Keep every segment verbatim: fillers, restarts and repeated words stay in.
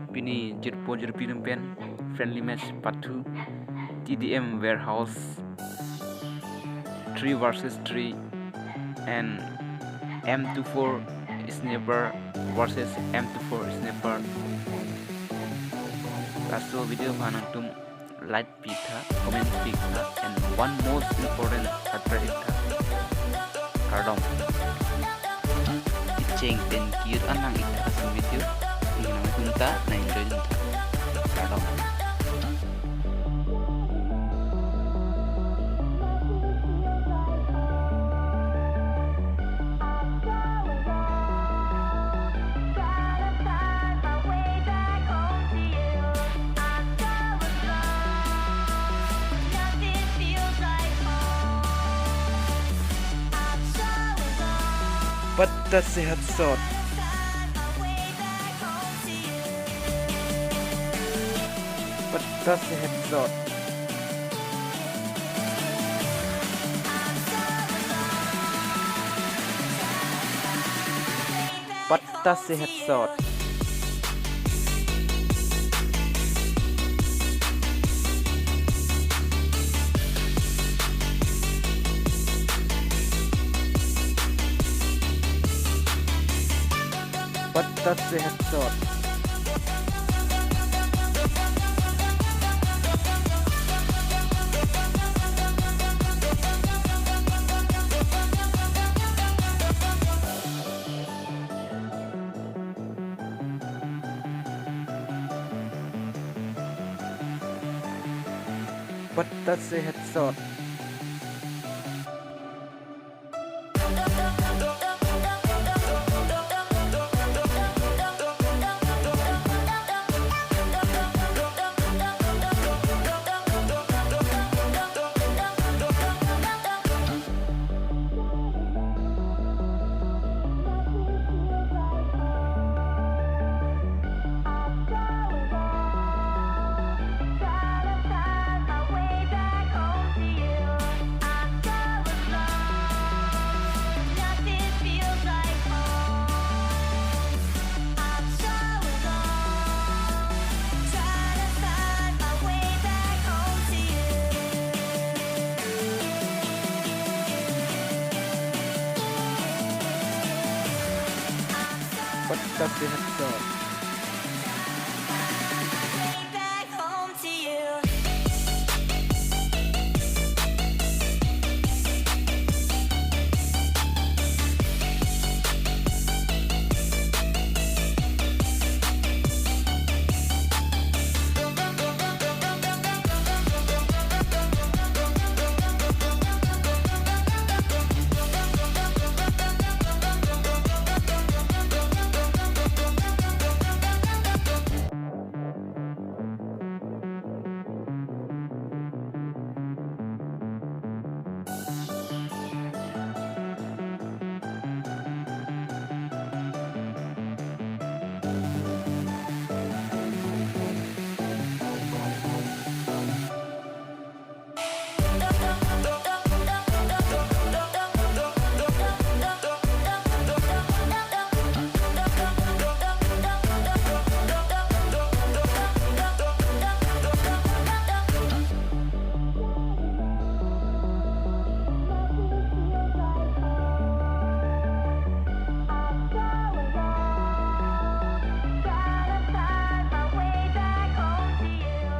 Pini jirpo jirpi atum pen friendly match part two, T D M Warehouse three versus three and M two four Sniper versus M two four Sniper. Laso video aphan nangtum like pitha, comment pitha, and one most important subscribe pitha. Kardom. Kecheng pen kir anang itha laso video. Nang nangta na enjoy nangta. Kardom. Patta sehat sot. Patta sehat sot. Patta sehat sot. Patta sehat sot. Patta sehat sot. Patta sehat sot.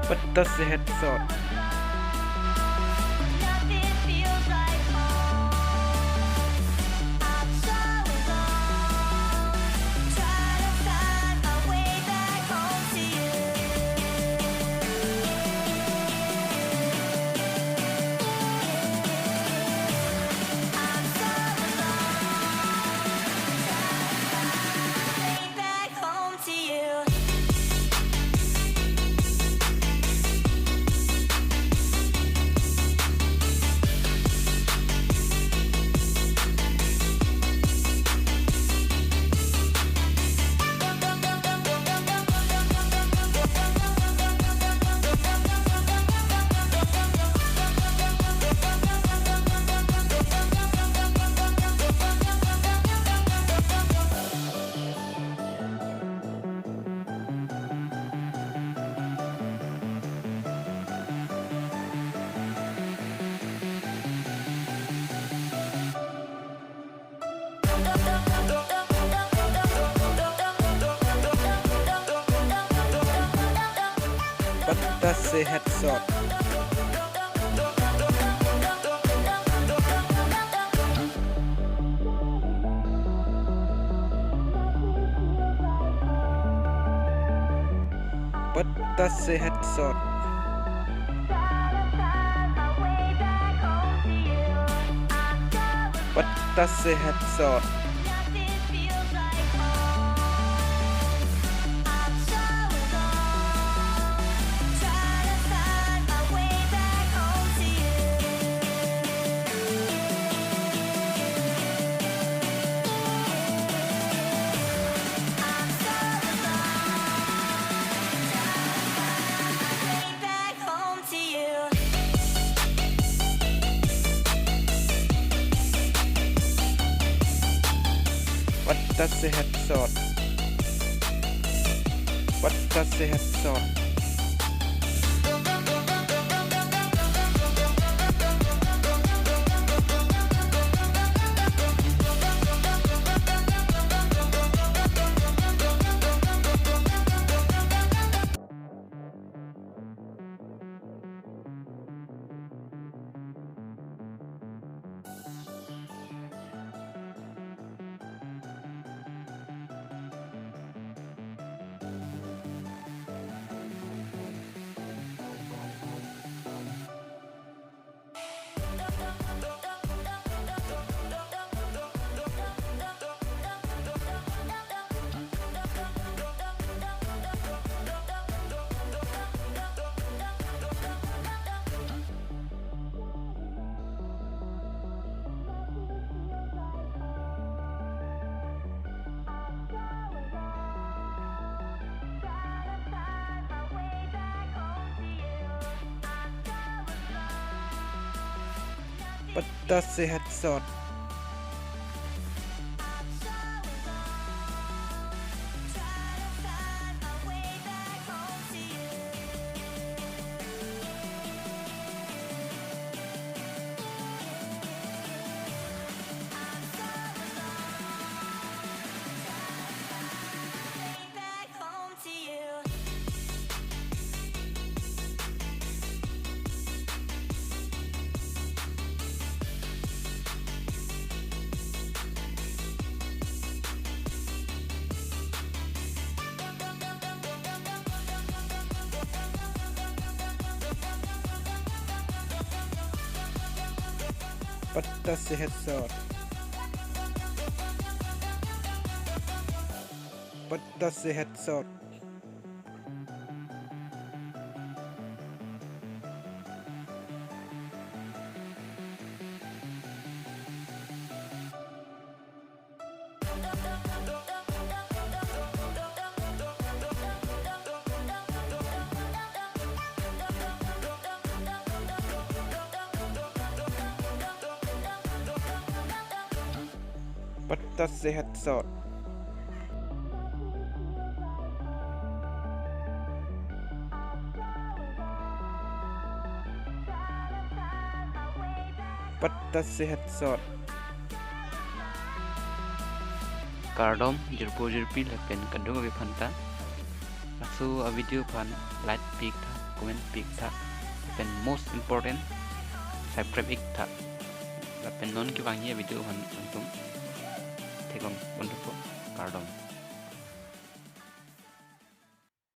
Patta sehat sot. Patta se headshot. Patta se headshot. Patta se headshot. Patta se headshot. Patta se headshot. Patta se headshot. Patta se headshot. Patta se headshot. Patta se headshot. Patta se headshot. Kardom jirpo jirpi lapen kadokave aphanta. Laso a video aphan like pik tha, comment pik tha, lapen most important, subscribe ik tha. Lapen non kevangji a video aphan nangtum theklong ponpo. Kardom.